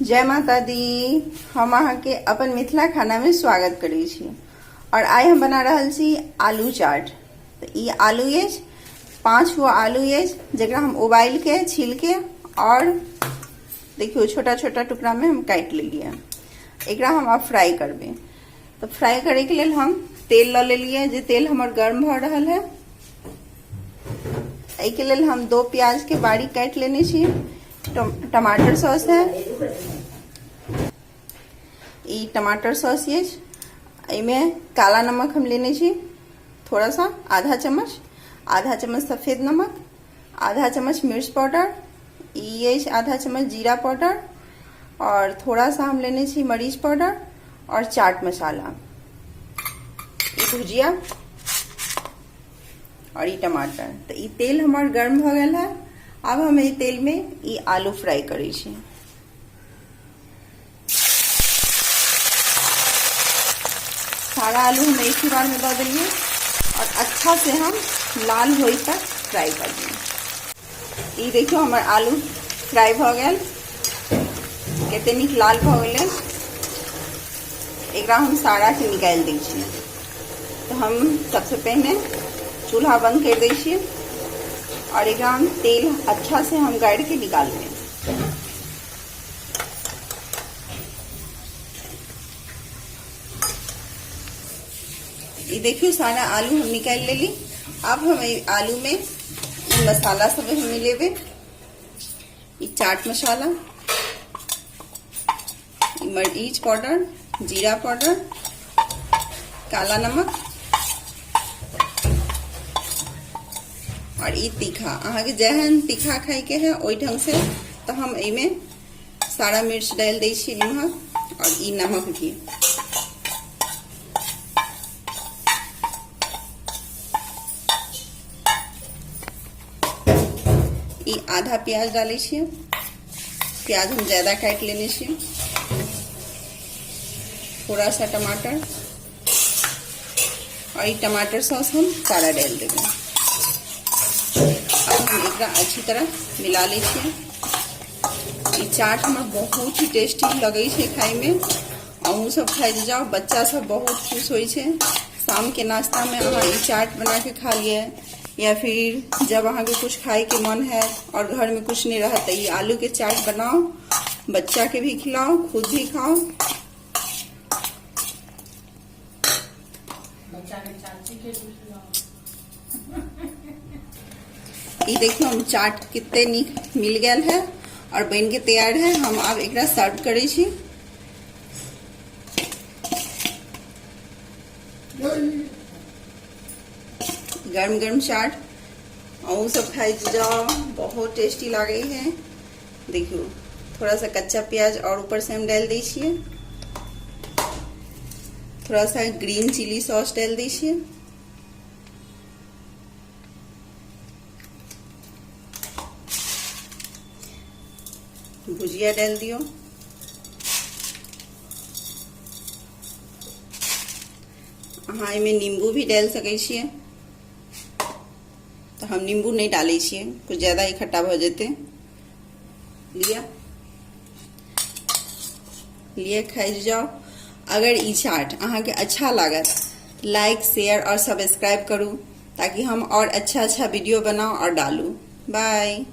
जय माता दी। हम अहाँके अपन मिथिला खाना में स्वागत करै छी और आइ हम बना रहल छी आलू चाट। तऽ ई आलू अछि, 5 गो आलू अछि जकरा हम उबालि के छील के और देखियौ छोटा छोटा टुकड़ा में हम काटि लेलियै। एकरा हम आब फ्राई करबै। तऽ फ्राई करैके लेल हम तेल लऽ लेलियै, जे तेल हमर गर्म भऽ रहल है। एहिके लेल हम 2 प्याज के बारीक काटि लेने छी, टमाटर सॉस है, ई टमाटर सॉस अछि, एहिमे काला नमक हम लेने छी थोड़ा सा, आधा चम्मच, आधा चम्मच सफेद नमक, आधा चम्मच मिर्च पाउडर, ई अछि आधा चम्मच जीरा पाउडर और थोड़ा सा हम लेने छी मरीच पाउडर और चाट मसाला, ई भुजिया और ई टमाटर। तो ई तेल हमर गर्म भ गेल है। अब हम एहि तेल में ई आलू फ्राई करै छी। सारा आलू हम एक ही बार में दऽ देलियै और अच्छा से हम लाल होई तक फ्राई कर दिए। ई देखियौ हमर आलू फ्राई भऽ गेल, कते नीक लाल भऽ गेलै। एकरा हम सारा के निकालि दै छियै। तो हम सबसे पहले चूल्हा बंद कर दै छियै और एकरा हम तेल अच्छा से हम गाड़ि के निकालबै। ई देखियौ सारा आलू हम निकालि लेली। अब हम एहि आलू में ई मसाला सब हम मिलेबै, ई चाट मसाला, ई मरीच पाउडर, जीरा पाउडर, काला नमक और ई तीखा। अहाँके जेहन तीखा खाइके है ओहि ढंग से। तो हम एहिमे सारा मिर्च डालि दै छी नमक और ई नमक भी। ई आधा प्याज डालै छियै, प्याज हम ज्यादा काटि लेने छियै, थोड़ा सा टमाटर और ई टमाटर सॉस हम सारा डालि देबै। अब हम एकरा अच्छी तरह मिला लै छियै। ई चाट हमरा बहुत ही टेस्टी लगै छै खाइमे, अहूँ सब खाइ जाउ, बच्चा सब बहुत खुश होइ छै। शाम के नाश्ता में अहाँ ई चाट बना के खा लिअ, या फिर जब अहाँके कुछ खाए के मन है और घर में कुछ नहीं रहत तो ई आलू के चाट बनाओ, बच्चा के भी खिलाओ, खुद भी खाओ। बच्चा के चाची के भी खिलाओ। ई देखियौ हम चाट कते नीक मिल गेल है और बन के तैयार है। हम आब एकरा सर्व करै छी। गर्म गर्म चाट अहूँ सब खाइ जाओ, बहुत टेस्टी लागै है। देखियौ थोड़ा सा कच्चा प्याज और ऊपर से हम डालि दै छियै, थोड़ा सा ग्रीन चिली सॉस डालि दै छियै। भुजिया डालि दियौ। अहाँ एहिमे नींबू भी डालि सकै छियै, तऽ हम नींबू नहि डालै छियै, कुछ ज्यादा ही खट्टा भऽ जेतै। लिअ लिअ खाइ जाउ। अगर ई चाट अहाँके अच्छा लागत लाइक शेयर और सब्सक्राइब करू, ताकि हम और अच्छा अच्छा वीडियो बनाउ और डालू। बाय।